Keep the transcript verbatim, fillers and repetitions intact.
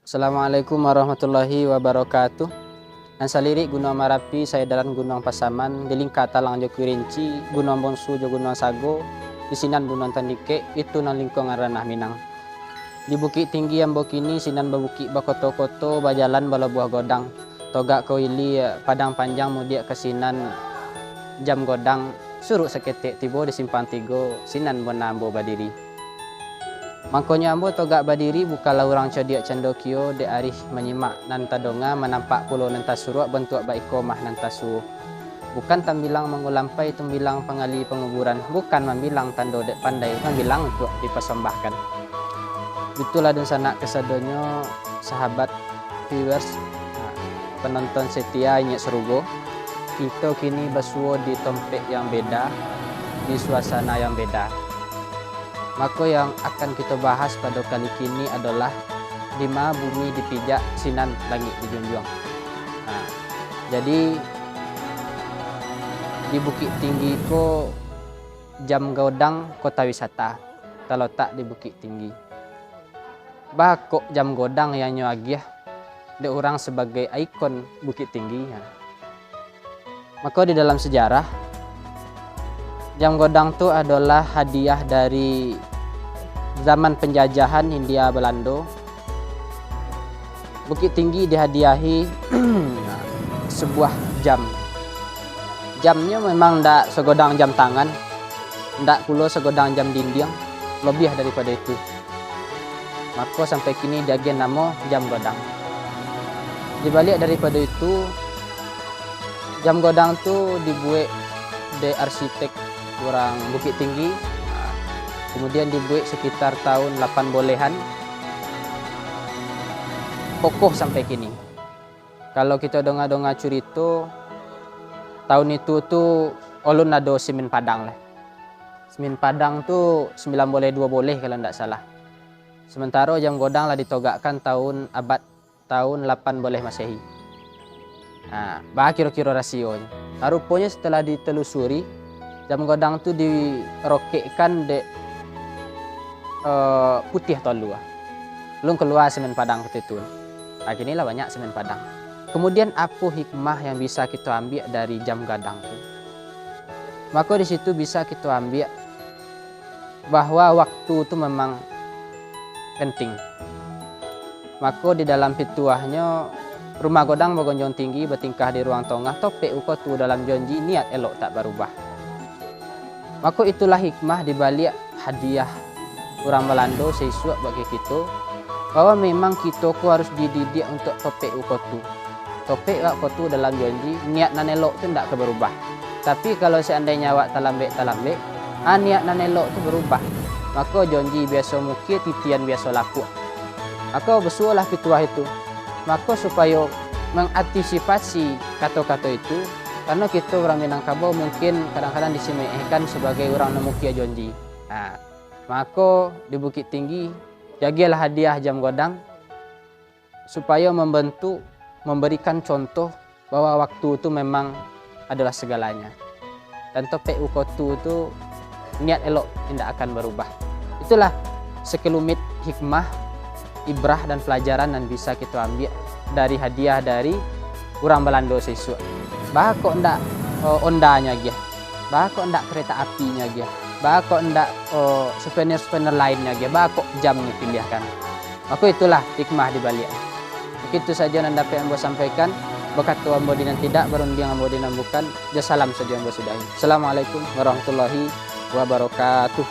Assalamualaikum warahmatullahi wabarakatuh. Nan salirik Gunuang Marapi, saedaran Gunuang Pasaman, dilingka talang jo Kirinci, Gunuang Bonsu jo Gunuang Sago, di sinan Bunuang Tandikek, itu nan lingkuangan Ranah Minang. Di Bukik Tinggi ambo kini, sinan babukik bakoto-koto, bajalan balabuah godang, Togak ka Wili, Padang Panjang mudiak ka sinan, Jam Godang, suruk saketek tibo di Simpang Tigo, sinan bona ambo badiri. Mangkonyo ambo togak badiri, bukanlah urang codiak cando kio, dek arih manyimak nan tadonga, manampak pulo nan tasuruak, bantuak baikomah nan tasuo. Bukan tambilang mangulampai, tumbilang pangali panguburan, bukan mambilang tando dek pandai, mambilang untuak dipasambahkan. Itulah dunsanak kasadonyo, sahabat viewers, nah, panonton setia Inyiak Sarugo. Kito kini basuo di tompek yang beda, di suasana yang beda. Mako, yang akan kito bahas pado kali kini adolah dima bumi dipijak, sinan langik dijunjuang. Nah, jadi, di Bukik Tinggi ko, Jam Godang kota wisata, talotak di Bukik Tinggi. Baa kok Jam Godang yang nyo agiah dek urang sabagai ikon Bukik Tinggi, ha. Mako, di dalam sejarah, Jam Godang tu adolah hadiah dari zaman penjajahan Hindia Balando. Bukik Tinggi dihadiahi sebuah jam. Jamnyo memang ndak sagodang jam tangan, ndak pulo sagodang jam dindiang, lobiah daripado itu. Mako, sampai kini diagiah namo Jam Godang. Di baliak daripado itu, Jam Godang tu dibuek dek arsitek urang Bukik Tinggi, kemudian dibuek sekitar tahun lapan bolehan, kokoh sampai kini. Kalau kito donga-donga curito, tahun itu tu ulun ado Semen Padang lah. Semen Padang tu sambilan boleh duo boleh kalau ndak salah. Sementaro Jam Godang lah ditogakkan tahun abad, tahun lapan boleh Masehi. Nah, baa kiro-kiro rasionyo? Nah, ruponyo setelah ditelusuri, Jam Godang tu dirokekkan dek, eh, Putiah Tolu. Alun kalua Semen Padang ketika itu. Nah, kini lah banyak Semen Padang. Kemudian, apo hikmah yang bisa kito ambiak dari Jam Godang tu? Mako, di situ bisa kito ambiak bahwa waktu tu memang penting. Mako, di dalam pituahnyo, rumah godang bagonjong tinggi, batingkah di ruang tongah, topek uko tu dalam janji, niat elok tak barubah. Mako, itulah hikmah di baliak hadiah urang Balando saisuak bagi kito, bahwa memang kito ko harus dididiak untuak topek uko tu. Topek wak ko tu dalam janji, niat nan elok tu ndak ka barubah. Tapi, kalau seandainyo awak talambek-talambek, ah, niat nan elok tu barubah. Mako, janji biaso mukir, titian biaso lapuak. Mako, basuolah pituah itu. Mako, supayo mangantisipasi kato-kato itu, karano kito urang Minangkabau mungkin kadang-kadang disimekehkan sabagai urang nan mukir janji. Nah, mako, di Bukik Tinggi, jagialah hadiah Jam Godang, supayo mambantu, mambarikan contoh bahwa waktu tu memang adolah sagalanya. Dan topek uko tu, tu niat elok indak akan barubah. Itulah sakelumit hikmah, ibrah, dan palajaran nan bisa kito ambiak dari hadiah dari urang Balando saisuak. Baa kok ndak, eh, ondanyo agiah? Baa kok ndak kereta apinyo agiah? Baa kok ndak, eh, souvenir-souvenir lainnyo agiah? Baa kok jamnyo piliahkan? Mako, itulah hikmah di baliak. Mungkin itu sajo nan dapek ambo sampaikan. Bakato ambo di nan tidak, barundiang ambo di nan bukan. Jo salam sajo ambo sudahi. Assalamualaikum warahmatullahi wabarakatuh.